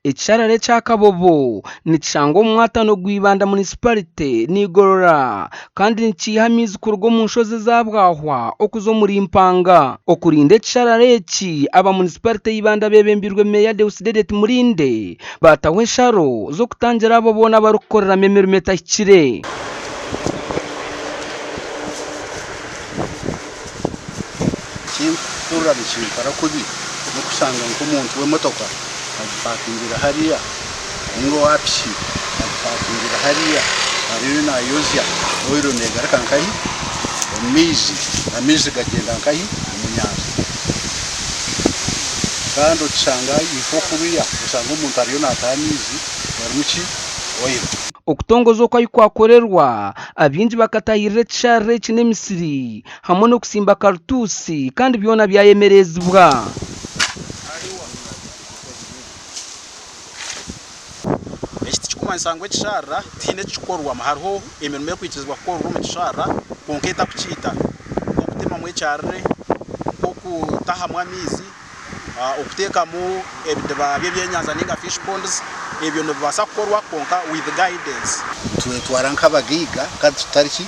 Ekisharara ekya Kabobo nikishangwa omu mwatano gwa Ibanda Munisiparite n'Igorora kandi nikiiha amaizi kuruga omu nshozi eza Bwahwa okuza omuri Mpanga. Okurinda ekisharara eki, aba Munisiparite ya Ibanda beebembeirwe Meeya Deusdedith Mulinde baataho ensharo z'okutangira abo boona abarikukoreramu emirimo etahikire. Ekinkuhurira nikinkora kubi n'okushanga nk'omuntu w'emotoka agipakingire hariya ninga owa piki agipakingire hariya ariyo nayozya oil negaruka nkahi omu maizi, amaizi gagyenda nkahi omu nyanja kandi okishanga ifo kuriya oshanga omuntu ariyo nataha amaizi garimu ki oil. Okutongoza oku ahi kwakorerwa, abaingi bakatahirira ekisharara eki n'emisiri hamwe n'okusimba karutuusi kandi byona byayemerezibwa. Eki tikikumanyisa ngu ekisharara tihaine ekirikukorwamu. Hariho emirimo erikwikirizibwa kukorwa omu kisharara kwonka etakukiita nk'okutemamu ekyarire, nk'okutahamu amaizi, okuteekamu ebidiba by'ebyenyanja ninga fish ponds, ebyo nibibaasa kukorwa kwonka with guidance. Nitwetwara nk'abagaiga kandi tutari ki?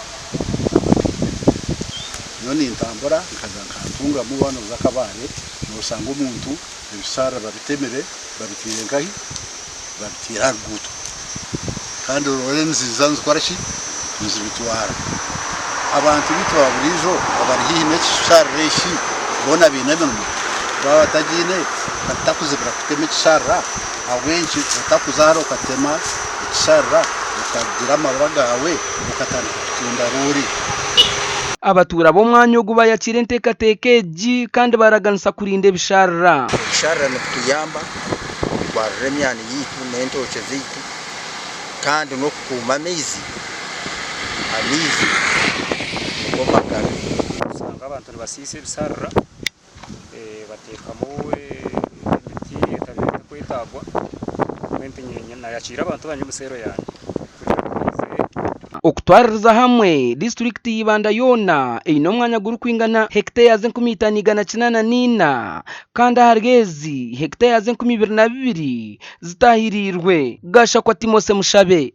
Nyowe nintambura nkaza nka Ntungamo waaba nooza Kabale noshanga omuntu ebisharara babitemire babiteire nkahi? Babiteire aha ruguuto kandi roore niziiza nizikora ki? Nizibitwara. Abantu beitu ba buriijo abari haihi n'ekisharara eki boona baine emirimo? Baaba batagiine batakuzibira kutema ekisharara ahabw'enki otakuza hare okatema ekisharara okagira amarwa gaawe okatandika kutunda roore? Abatuura b'omwanya ogu bayakiire enteekateeka egi kandi baraganisa kurinda ebisharara. Ebisharara nibituyamba kwarura emyani yaitu n'entookye zaitu kandi n'okukuuma amaizi, amaizi nigo magara. Osanga abantu nibasiisa ebisharara bateekamu emiti etarikwetagwa mbwenu nayakiira abantu bangye omu seero yangye kugira ngu baije. Okutwaririza hamwe, disiturikiti ya Ibanda yoona eine omwanya gurikwingana hekiteyazi 5,804 kandi ahari ezi, hekiteyazi 2002 zitaahiriirwe. Gashakwa Timothy Mushabe.